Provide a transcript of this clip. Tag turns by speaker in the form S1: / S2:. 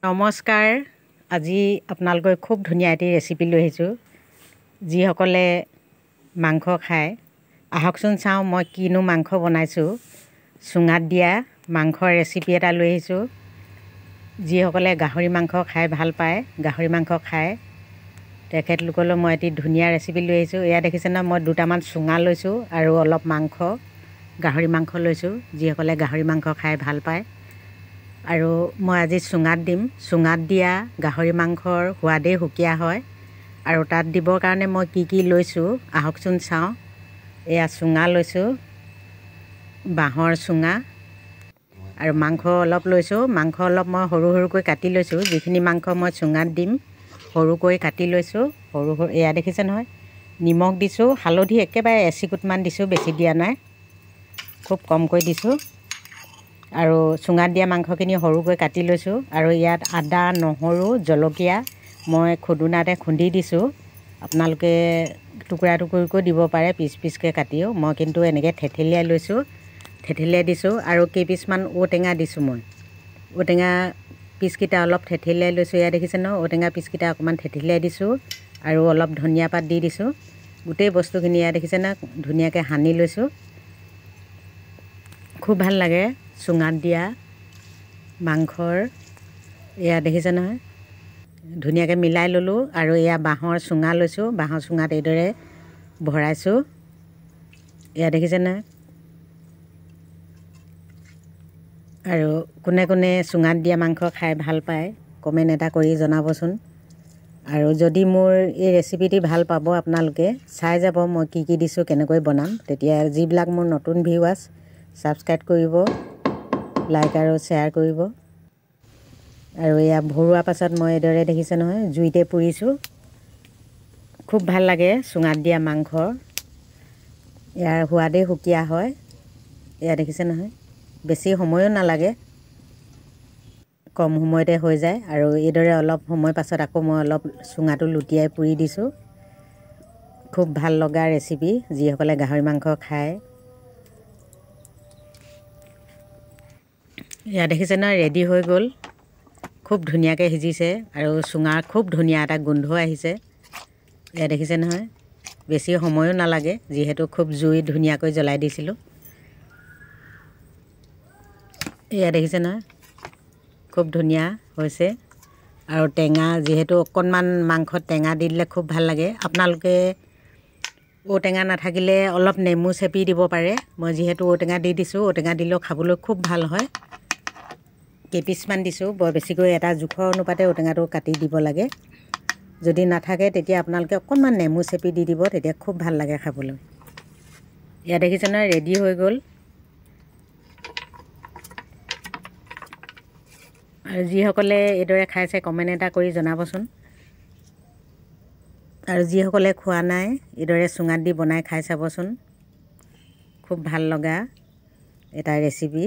S1: নমস্কাৰ, আজি আপোনালোকে খুব ধুনীয়া এটি ৰেচিপি লৈ আহিছোঁ। যিসকলে মাংস খায়, আহকচোন চাওঁ মই কিনো মাংস বনাইছোঁ। চুঙাত দিয়া মাংসৰ ৰেচিপি এটা লৈ আহিছোঁ। যিসকলে গাহৰি মাংস খাই ভাল পায়, গাহৰি মাংস খায়, তেখেতলোকলৈ মই এটি ধুনীয়া ৰেচিপি লৈ আহিছোঁ। এয়া দেখিছে ন, মই দুটামান চুঙা লৈছোঁ আৰু অলপ মাংস, গাহৰি মাংস লৈছোঁ। যিসকলে গাহৰি মাংস খাই ভাল পায়, আৰু মই আজি চুঙাত দিম। চুঙাত দিয়া গাহৰি মাংসৰ সোৱাদেই সুকীয়া হয়। আৰু তাত দিবৰ কাৰণে মই কি কি লৈছোঁ আহকচোন চাওঁ। এয়া চুঙা লৈছোঁ, বাঁহৰ চুঙা, আৰু মাংস অলপ লৈছোঁ। মাংস অলপ মই সৰু সৰুকৈ কাটি লৈছোঁ। যিখিনি মাংস মই চুঙাত দিম সৰুকৈ কাটি লৈছোঁ, সৰু সৰু। এয়া দেখিছে নহয়, নিমখ দিছোঁ, হালধি একেবাৰে এচিকুটমান দিছোঁ, বেছি দিয়া নাই, খুব কমকৈ দিছোঁ। আৰু চুঙাত দিয়া মাংসখিনি সৰুকৈ কাটি লৈছোঁ। আৰু ইয়াত আদা, নহৰু, জলকীয়া মই খুদুনাতে খুন্দি দিছোঁ। আপোনালোকে টুকুৰা টুকুৰিকৈ দিব পাৰে, পিচ পিচকৈ কাটিও। মই কিন্তু এনেকৈ থেতেলিয়াই লৈছোঁ, থেতেলিয়াই দিছোঁ। আৰু কেইপিচমান ঔটেঙা দিছোঁ মই। ঔটেঙা পিচকেইটা অলপ থেতেলিয়াই লৈছোঁ। এয়া দেখিছে ন, ঔটেঙা পিচকেইটা অকণমান থেতেলিয়াই দিছোঁ। আৰু অলপ ধনিয়া পাত দি দিছোঁ। গোটেই বস্তুখিনি এয়া দেখিছে ন, ধুনীয়াকৈ সানি লৈছোঁ। খুব ভাল লাগে চুঙাত দিয়া মাংসৰ। এয়া দেখিছে নহয়, ধুনীয়াকৈ মিলাই ল'লোঁ। আৰু এয়া বাঁহৰ চুঙা লৈছোঁ, বাঁহৰ চুঙাত এইদৰে ভৰাইছোঁ। এয়া দেখিছে নহয়। আৰু কোনে কোনে চুঙাত দিয়া মাংস খাই ভাল পায় কমেণ্ট এটা কৰি জনাবচোন। আৰু যদি মোৰ এই ৰেচিপিটি ভাল পাব আপোনালোকে চাই যাব মই কি কি দিছোঁ, কেনেকৈ বনাম। তেতিয়া যিবিলাক মোৰ নতুন ভিউৱাৰ্ছ, ছাবস্ক্ৰাইব কৰিব, লাইক আৰু শ্বেয়াৰ কৰিব। আৰু এয়া ভৰোৱা পাছত মই এইদৰে দেখিছে নহয়, জুইতে পুৰিছোঁ। খুব ভাল লাগে চুঙাত দিয়া মাংস, ইয়াৰ সোৱাদেই সুকীয়া হয়। এয়া দেখিছে নহয়, বেছি সময়ো নালাগে, কম সময়তে হৈ যায়। আৰু এইদৰে অলপ সময় পাছত আকৌ মই অলপ চুঙাটো লুটিয়াই পুৰি দিছোঁ। খুব ভাল লগা ৰেচিপি, যিসকলে গাহৰি মাংস খায়। এয়া দেখিছে নহয়, ৰেডি হৈ গ'ল। খুব ধুনীয়াকৈ সিজিছে আৰু চুঙাৰ খুব ধুনীয়া এটা গোন্ধ আহিছে। এয়া দেখিছে নহয়, বেছি সময়ো নালাগে, যিহেতু খুব জুই ধুনীয়াকৈ জ্বলাই দিছিলোঁ। এয়া দেখিছে নহয়, খুব ধুনীয়া হৈছে। আৰু টেঙা, যিহেতু অকণমান মাংসত টেঙা দি দিলে খুব ভাল লাগে। আপোনালোকে ঔটেঙা নাথাকিলে অলপ নেমু চেপি দিব পাৰে। মই যিহেতু ঔটেঙা দি দিছোঁ, ঔটেঙা দিলেও খাবলৈ খুব ভাল হয়। কেইপিচমান দিছোঁ, বৰ বেছিকৈ এটা জোখৰ অনুপাতে ঔটেঙাটো কাটি দিব লাগে। যদি নাথাকে তেতিয়া আপোনালোকে অকণমান নেমু চেপি দি দিব, তেতিয়া খুব ভাল লাগে খাবলৈ। এয়া দেখিছে নহয়, ৰেডি হৈ গ'ল। আৰু যিসকলে এইদৰে খাইছে কমেণ্ট এটা কৰি জনাবচোন। আৰু যিসকলে খোৱা নাই এইদৰে চুঙাত দি বনাই খাই চাবচোন, খুব ভাল লগা এটা ৰেচিপি।